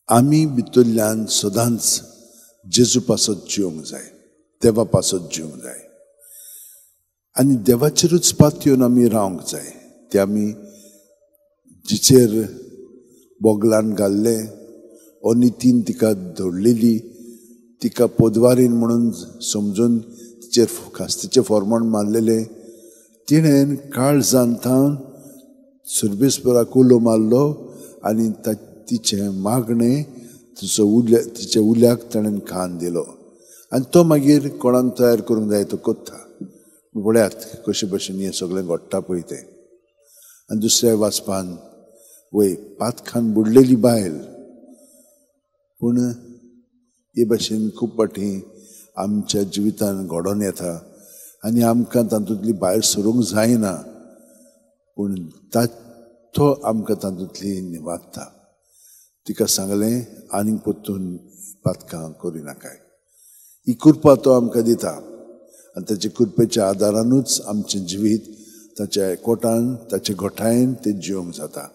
आमी भितरल्यान सदांच जेजू पासत जिवंक जाय, देवा पासत जिवंक जाय आनी देवाचेरूच पातयेवन आमी रावंक जाय. ते आमी जिचेर बोगलान घाल्लें अनितीन तिका धडलेली, तिका पोदवारीन म्हणून समजून तिचेर खास्तीचें फॉर्मण मारलेलें, तिणें काळजान थावन सर्वेस्पराक उलो मारलो आनी तिचें मागणें तिचो उल्या तिच्या उल्याक ताणें कान दिलो आनी तो मागीर कोणाक तयार करूंक जाय तो कोत्ता. पळयात कशे भशेन हें सगळें घडटा पळय तें. आनी दुसऱ्या वाचपान वय पातखान बुडलेली बायल, पूण हे भशेन खूब फावटी आमच्या जिवितान घडोवन येता आनी आमकां तातूंतली भायर सरूंक जायना, पूण तो आमकां तातूंतली निवारता. तिका सांगलें आनीक परतून पातकां करिनाकाय. ही कृपा तो आमकां दिता आनी ताचे कृपेच्या आदारानूच आमचें जिवीत ताच्या एकवटान ताच्या घटायेन तें जिवंक जाता.